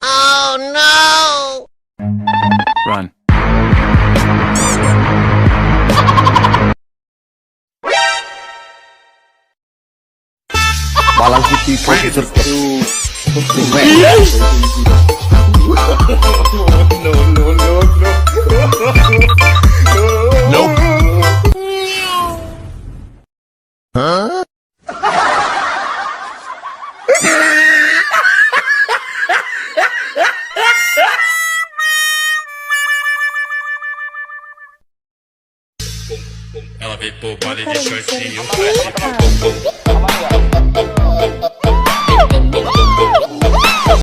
Oh no! Run. Balas piti poti serta. No, no, no, no. Nope. Ela vem por baile de shortinho, faz de bumbum.